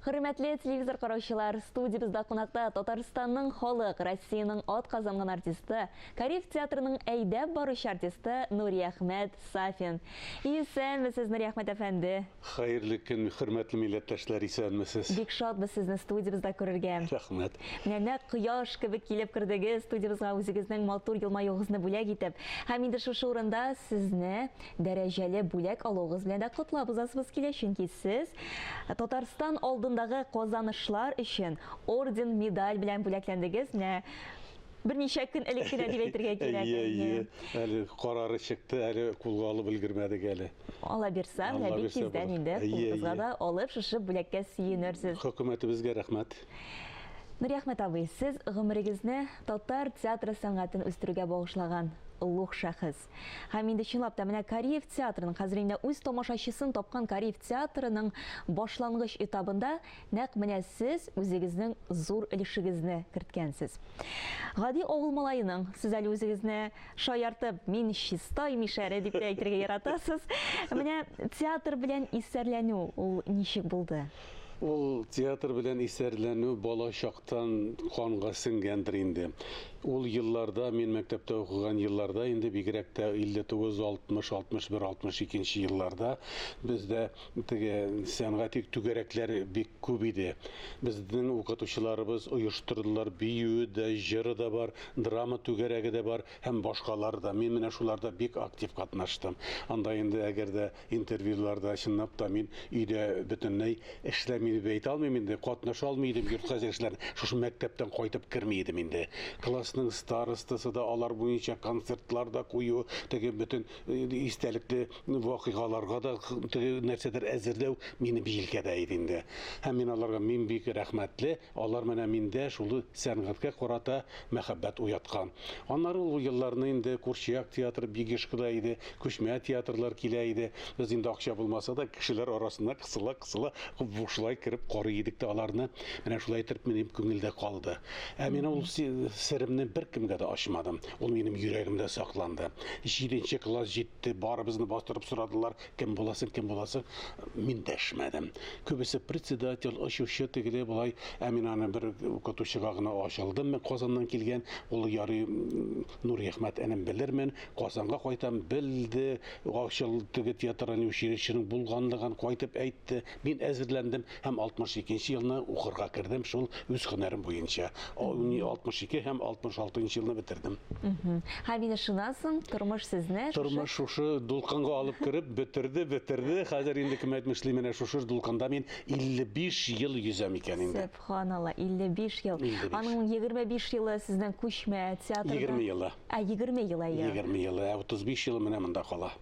Хөрмәтле телевизор караучылар, студиябездә кунакта Татарстанның халык, Россиянең атказанган артисты, Кариев театрының әйдәп баручы артисты Нуриәхмәт Сафин. Исәнмесез, Нуриәхмәт әфәнде! Хәерле көн, хөрмәтле милләттәшләр, исәнмесез! Бик шатбыз сезне студиябездә күрергә. Рәхмәт. Менә нәкъ кояш кебек килеп кердегез студиябезгә үзегезнең матур елмаюыгызны бүләк итеп. Һәм инде шушы урында сезне дәрәҗәле бүләк алуыгыз белән дә котлап узасыбыз килә, чөнки сез Татарстан алдындагы казанышлар өчен орден, медаль белән бүләкләндегез. Менә берничә көн элек кенә дип әйтергә кирәк. Әйе, әйе. Әле карары чыкты, әле кулга алып өлгермәдек әле. Алла бирсә, менә бик тиздән инде кулыгызга да алып, шушы бүләккә сөенерсез. Хөкүмәтебезгә рәхмәт. Нуриәхмәт абый, сез гомерегезне татар театры сәнгатен үстерүгә багышлаган олуг шәхес. Һәм инде чынлап та менә Кариев театрының, хәзер инде үз тамашачысын тапкан Кариев театрының башлангыч этабында нәкъ менә сез үзегезнең зур өлешегезне керткәнсез. Гади авыл малаеның, сез әле үзегезне шаяртып, мин Чистай мишәре дип тә әйтергә яратасыз. Менә театр белән исәрләнү ул ничек булды? Ул театр белән исәрләнү бала чактан канга сеңгәндер инде. Ул елларда, мин мәктәптә укыган елларда инде, бигрәк тә 59, 60, 61, 62 нче елларда бездә теге сәнгати түгәрәкләр бик күп иде. Безнең укытучыларыбыз оештырдылар, биюе дә, җыры да бар, драма түгәрәге дә бар һәм башкалар да. Мин менә шуларда бик актив катнаштым. Анда инде әгәр дә Интервьюларда чынлап та мин өйдә бөтенләй эшләми дип әйтә алмыйм инде, катнаша алмый идем йорт хозяйстволарына. Шушы мәктәптән кайтып керми идем инде. Классның старостасы да алар буенча концертлар да кую, теге бөтен э, истәлекле вакыйгаларга да теге нәрсәдер әзерләү минем җилкәдә иде инде. Һәм мин аларга мин бик рәхмәтле. Алар менә миндә шул сәнгатькә карата мәхәббәт уяткан. Аннары ул елларны инде Курчак театры бик еш кына иде, күчмә театрлар килә иде. Без инде акча булмаса да, кешеләр арасына кысыла-кысыла бушлай кереп карый идек тә аларны. Менә шулай итеп минем күңелдә калды. Ә мин ул серемне беркемгә дә ачмадым. Ул минем йөрәгемдә сакланды. Җиденче класс җитте, барыбызны бастырып сорадылар. Кем буласың, кем буласың? Мин дәшмәдем. Күбесе председатель, очучы, тегеле болай. Ә мин аны бер укытучыга гына ачылдым. Мин Казаннан килгән. Ул ярый Нуриәхмәт энем белермен. Казанга кайтам, белде. Ачыл теге театральный училищеның булганлыгын кайтып әйтте. Мин әзерләндем һәм 62 нче елны укырга кердем шул үз һөнәрем буенча. 62 һәм 66 нчы елны бетердем. Һәм инде шуннан соң тормыш сезне Тормыш шушы дулкынга алып кереп бетерде, бетерде. Хәзер инде кем әйтмешли, менә шушы дулкында мин 55 ел йөзәм икән инде. Сөбханалла, 55 ел. 55. Аның 25 елы сезнең күчмә театрда. 20 елы. Ә, 20 ел, әйе. 20 елы, ә 35 елы менә монда кала.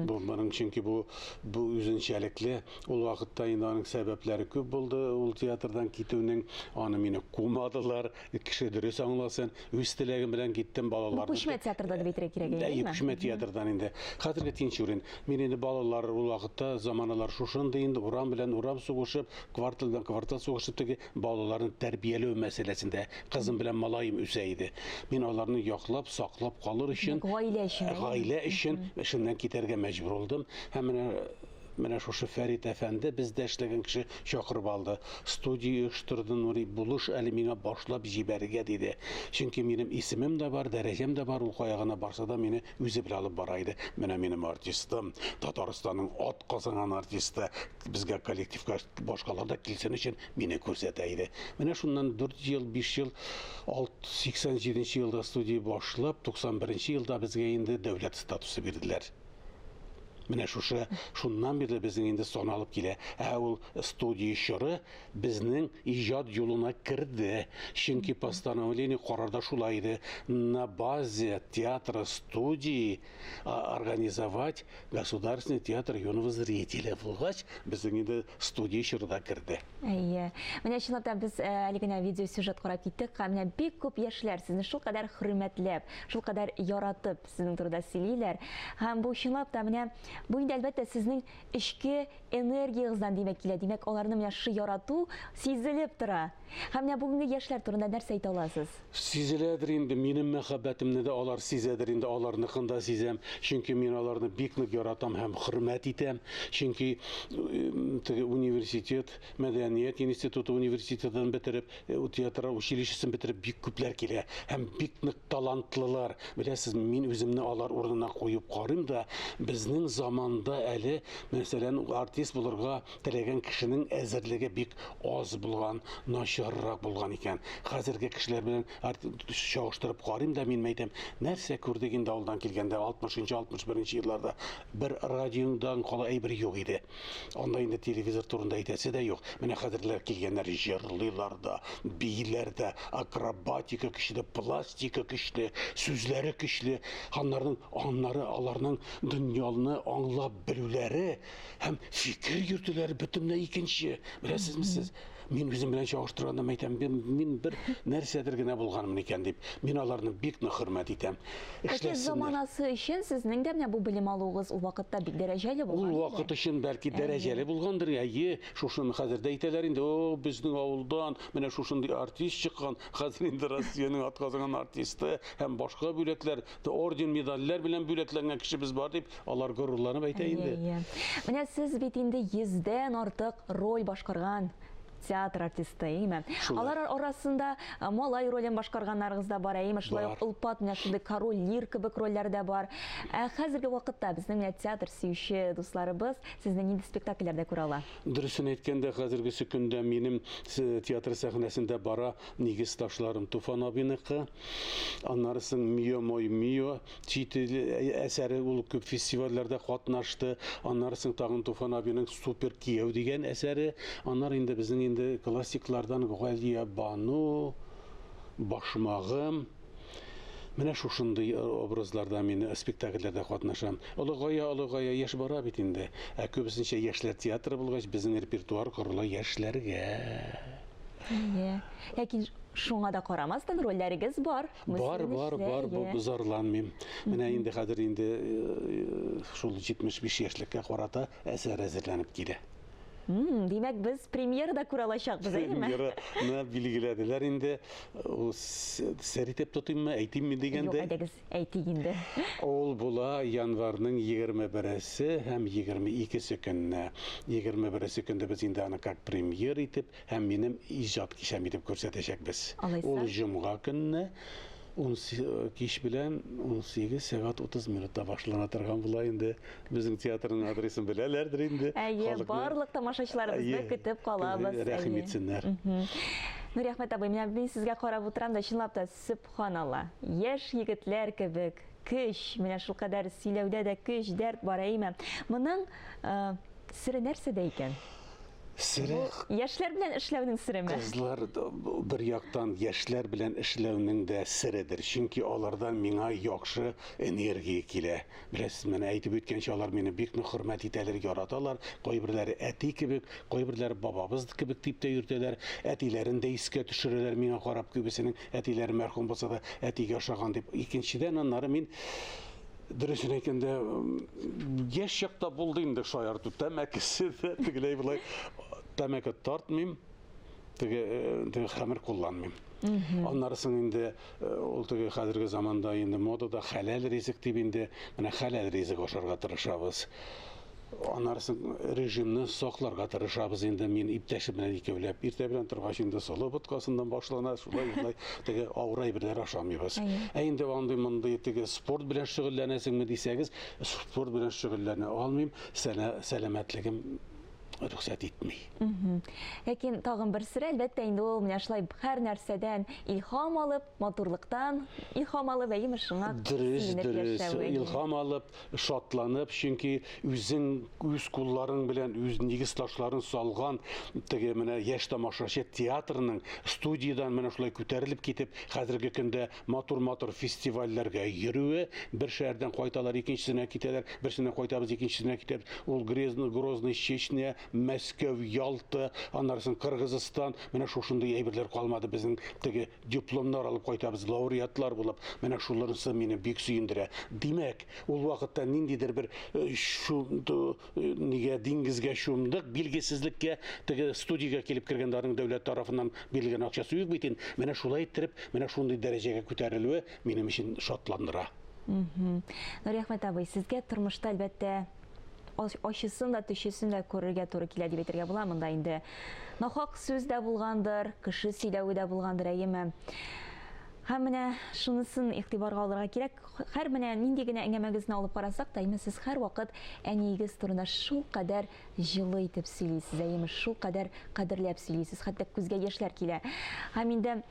Бу моның чөнки бу бу үзенчәлекле. Ул вакытта инде аның сәбәпләре күп булды ул театрдан китүнең. Аны мине кумадылар. Кеше дөрес аңласын. Үз теләгем белән киттем балалар. Бу күчмә театрда дип әйтергә кирәк, әйеме? Әйе, күчмә театрдан инде. Хәзерге Тинчурин. Мин инде балалар ул вакытта заманалар шушындый инде урам белән урам сугышып, квартал белән квартал сугышып теге балаларны тәрбияләү мәсьәләсендә Кызым белән малаем үсә иде. Мин аларны яклап, саклап калыр өчен, гаилә өчен, гаилә өчен эшемнән китәргә мәҗбүр булдым. Һәм менә менә шушы Фәрит әфәнде бездә эшләгән кеше чакырып алды. Студия оештырды Нури, булыш әле миңа башлап җибәрергә диде. Чөнки минем исемем дә бар, дәрәҗәм дә бар, ул кая гына барса да мине үзе белән алып бара иде. Менә минем артистым, Татарстанның атказанган артисты, безгә коллективка башкалар да килсен өчен мине күрсәтә иде. Менә шуннан 4 ел, 5 ел, 87 елда студия башлап, 91 елда безгә инде дәүләт статусы бирделәр. Менә шушы шуннан бирле безнең инде саналып килә. Ә ул студия чоры безнең иҗат юлына керде. Чөнки постановление карарда шулай иде. На базе театра студии организовать Государственный театр юного зрителя булгач, безнең инде студия чоры да керде. Әйе. Менә чынлап та без э, әле генә видеосюжет карап киттек һәм менә бик күп яшьләр сезне шулкадәр хөрмәтләп, шулкадәр яратып сезнең турыда сөйлиләр. Һәм бу чынлап та менә Бу инде, әлбәттә, сезнең эчке энергиягездән димәк килә. Димәк, аларны менә шушы ярату сизелеп тора. Һәм менә бүгенге яшьләр турында нәрсә әйтә аласыз? Сизеләдер инде, минем мәхәббәтемне дә алар сизәдер инде, аларныкын да сизәм. Чөнки мин аларны бик нык яратам һәм хөрмәт итәм. Чөнки теге университет, мәдәният институты университетын бетереп, театр училищесын бетереп бик күпләр килә һәм бик нык талантлылар. Беләсез, мин үземне алар урынына куеп карыйм да, безнең заманда әле, мәсәлән, артист булырга теләгән кешенең әзерлеге бик аз булган, начаррак булган икән. Хәзерге кешеләр белән чагыштырып карыйм да, мин әйтәм, нәрсә күрдек инде авылдан килгәндә, 60-61 елларда бер радиодан кала әйбер юк иде. Анда инде телевизор турында әйтәсе дә юк. Менә хәзерләр килгәннәр җырлыйлар да, бииләр дә, акробатика көчле, пластика көчле, сүзләре көчле. Аннарның аннары аларның дөньяны аңлап белүләре һәм фикер йөртүләре бөтенләй икенче. Беләсезме сез? Мин үзем белән чагыштырганда әйтәм, мин бер нәрсәдер генә булганмын икән дип. Мин аларны бик нык хөрмәт итәм. Ләкин заманасы өчен сезнең дә менә бу белем алуыгыз ул вакытта бик дәрәҗәле булган. Ул вакыт өчен бәлки дәрәҗәле булгандыр, әйе. Шушыны хәзер дә әйтәләр инде, о, безнең авылдан менә шушындый артист чыккан, хәзер инде Россиянең атказанган артисты һәм башка бүләкләр, орден, медальләр белән бүләкләнгән кешебез бар дип, алар горурланып әйтә инде. Әйе. Менә сез бит инде йөздән артык роль башкарган театр артисты, әйеме? Алар арасында малай ролен башкарганнарыгыз да бар, әйеме? Шулай ук олпат менә шундый король Лир кебек рольләр дә бар. Ә хәзерге вакытта безнең менә театр сөюче дусларыбыз сезне нинди спектакльләрдә күрә ала? Дөресен әйткәндә, хәзергесе көндә минем театр сәхнәсендә бара нигез ташларым Туфан абыйныкы. Аннары соң Мио мой мио чит ил әсәре, ул күп фестивальләрдә катнашты. Аннары соң тагын Туфан абыйның Супер кияү дигән әсәре. Аннары инде безнең инде классиклардан Галия Бану, Башмагым. Менә шушындый образларда мин спектакльләрдә катнашам. Олыгая, олыгая яшь бара бит инде. Ә күбесенчә яшьләр театры булгач, безнең репертуар корыла яшьләргә. Әйе. Ләкин шуңа да карамастан рольләрегез бар. Бар, бар, бар, бу зарланмыйм. Менә инде хәзер инде шул 75 яшьлеккә карата әсәр әзерләнеп килә. Димәк, без премьера да күрә алачакбыз, әйеме? Премьераны билгеләделәр инде. Ул сер итеп тотыйммы, әйтимме дигәндә. Юк, әйдәгез, әйтик инде. Ул була январьның 21-се һәм 22-се көнне. 21-се көндә без инде аны как премьер итеп һәм минем иҗат кичәм итеп күрсәтәчәкбез. Ул җомга көнне кич белән 18 сәгать 30 минутта башлана торган була инде. Безнең театрның адресын беләләрдер инде. Әйе, барлык тамашачыларыбызны көтеп калабыз. Рәхим итсеннәр. Нуриәхмәт абый, менә мин сезгә карап утырам да, чынлап та, сөбханалла, яшь егетләр кебек көч, менә шулкадәр сөйләүдә дә көч, дәрт бар, әйеме? Моның сере нәрсәдә икән? Сере яшьләр белән эшләүнең сереме? Кызлар, бер яктан яшьләр белән эшләүнең дә середер. Чөнки алардан миңа яхшы энергия килә. Беләсез, менә әйтеп үткәнчә, алар мине бик нык хөрмәт итәләр, яраталар. Кайберләре әти кебек, кайберләре бабабыз кебек дип тә йөртәләр. Әтиләрен дә искә төшерәләр миңа карап, күбесенең әтиләре мәрхүм булса да, әтигә ошаган дип. Икенчедән, аннары мин Дөресен әйткәндә, яшь чакта булды инде шаярту. Тәмәкесе дә тегеләй болай тәмәке тартмыйм, теге теге хәмер кулланмыйм. Аннары соң инде ул теге хәзерге заманда инде модада хәләл ризык дип инде менә хәләл ризык ашарга тырышабыз. Аннары соң режимны сакларга тырышабыз инде мин иптәшем белән икәүләп. Иртә белән торгач инде солы боткасыннан башлана, шулай шулай теге авыр әйберләр ашамыйбыз. Ә инде андый мондый теге спорт белән шөгыльләнәсеңме дисәгез, спорт белән шөгыльләнә алмыйм, сәламәтлегем рөхсәт итми. Ләкин тагын бер сер, әлбәттә, инде ул менә шулай һәр нәрсәдән илһам алып, матурлыктан илһам алып, әйеме, шуңа Дөрес, дөрес, илһам алып, шатланып, чөнки үзең үз кулларың белән үз нигез ташларын салган теге менә яшь тамашачы театрының студиядән менә шулай күтәрелеп китеп, хәзерге көндә матур-матур фестивальләргә йөрүе, бер шәһәрдән кайталар, икенчесенә китәләр, берсенә кайтабыз, икенчесенә китәбез. Ул Грозный, Грозный, Чечня, Мәскәү, Ялта, аннары соң Кыргызстан, менә шушындый әйберләр калмады безнең теге дипломнар алып кайтабыз, лауреатлар булып. Менә шуларысы мине бик сөендерә. Димәк, ул вакытта ниндидер бер шу нигә диңгезгә чумдык, билгесезлеккә, теге студиягә килеп кергәндә аның дәүләт тарафыннан бирелгән акчасы юк бит инде. Менә шулай иттереп, менә шундый дәрәҗәгә күтәрелүе минем өчен шатландыра. Нуриәхмәт абый, сезгә тормышта әлбәттә ачысын да, төчесен дә күрергә туры килә дип әйтергә була монда инде. Нахак сүз дә булгандыр, кеше сөйләве дә булгандыр, әйеме? Һәм менә шунысын игътибарга алырга кирәк. Һәр менә нинди генә әңгәмәгезне алып карасак та, әйме, сез һәрвакыт әниегез турында шулкадәр җылы итеп сөйлисез, әйеме, шулкадәр кадерләп сөйлисез, хәтта күзгә яшьләр килә. Һәм инде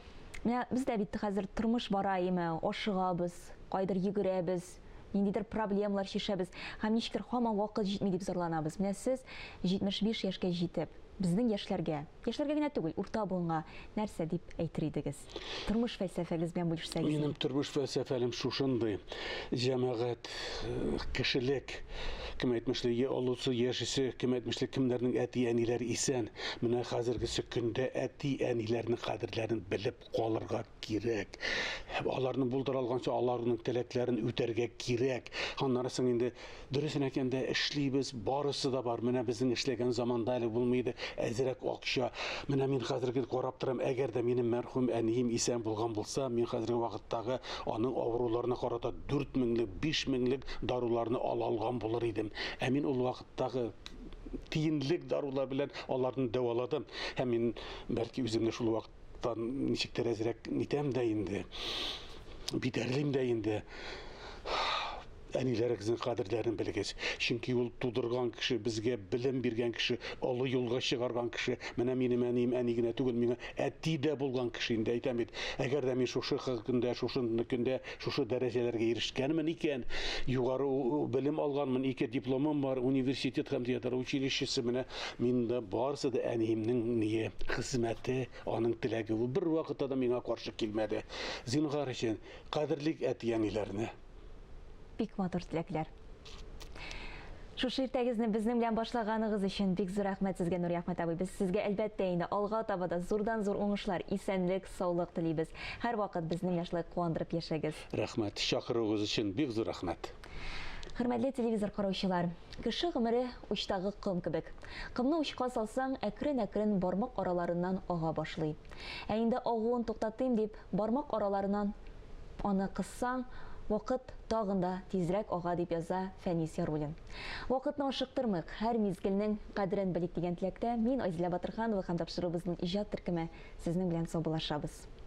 менә бездә бит хәзер тормыш бара, әйеме, ашыгабыз, кайдыр йөгерәбез, ниндидер проблемалар чишәбез һәм ничектер һаман вакыт җитми дип зарланабыз. Менә сез 75 яшькә җитеп, безнең яшьләргә, яшьләргә генә түгел, урта буынга нәрсә дип әйтер идегез? Тормыш фәлсәфәгез белән бүлешсәгез. Минем тормыш фәлсәфәлем шушындый. Җәмәгать, кешелек, кем әйтмешли, олысы, яшесе, кем әйтмешли, кемнәрнең әти-әниләре исән. Менә хәзергесе көндә әти-әниләрнең кадерләрен белеп калырга кирәк. Аларны булдыра алганча аларның теләкләрен үтәргә кирәк. Аннары соң инде дөресен әйткәндә эшлибез, барысы да бар. Менә безнең эшләгән заманда әле булмый иде әзрәк акча. Менә мин хәзерге карап торам, әгәр дә минем мәрхүм әнием исән булган булса, мин хәзерге вакыттагы аның авыруларына карата 4 меңлек, 5 меңлек даруларны ала алган булыр идем. Ә мин ул вакыттагы тиенлек дарулар белән аларны дәваладым. Һәм мин бәлки үземне шул вакыттан ничектер әзрәк нитәм дә инде, битәрлим дә инде. Әниләрегезнең кадерләрен белегез. Чөнки ул тудырган кеше, безгә белем биргән кеше, олы юлга чыгарган кеше. Менә минем әнием әни генә түгел, миңа әти дә булган кеше инде, әйтәм бит. Әгәр дә мин шушы көндә, шушы көндә, шушы дәрәҗәләргә ирешкәнмен икән, югары белем алганмын, 2 дипломым бар, университет һәм театр училищесы, менә миндә барысы да әниемнең ние, хезмәте, аның теләге. Ул бер вакытта да миңа каршы килмәде. Зинһар өчен кадерлик әти-әниләрне. Бик матур теләкләр. Шушы иртәгезне безнең белән башлаганыгыз өчен бик зур рәхмәт сезгә, Нуриәхмәт абый. Без сезгә әлбәттә инде алга таба да зурдан-зур уңышлар, исәнлек, саулык телибез. Һәрвакыт безнең белән шулай куандырып яшәгез. Рәхмәт, чакыруыгыз өчен бик зур рәхмәт. Хөрмәтле телевизор караучылар, кеше гомере учтагы ком кебек. Комны учка салсаң, әкрен-әкрен бармак араларыннан ага башлый. Ә инде агуын туктатыйм дип, бармак араларыннан аны кыссаң, вакыт тагын да тизрәк ага дип яза Фәнис Яруллин. Вакытны ашыктырмыйк, һәр мизгелнең кадерен белик дигән теләктә мин, Айзилә Батырханова һәм тапшыруыбызның иҗат төркеме сезнең белән саубуллашабыз.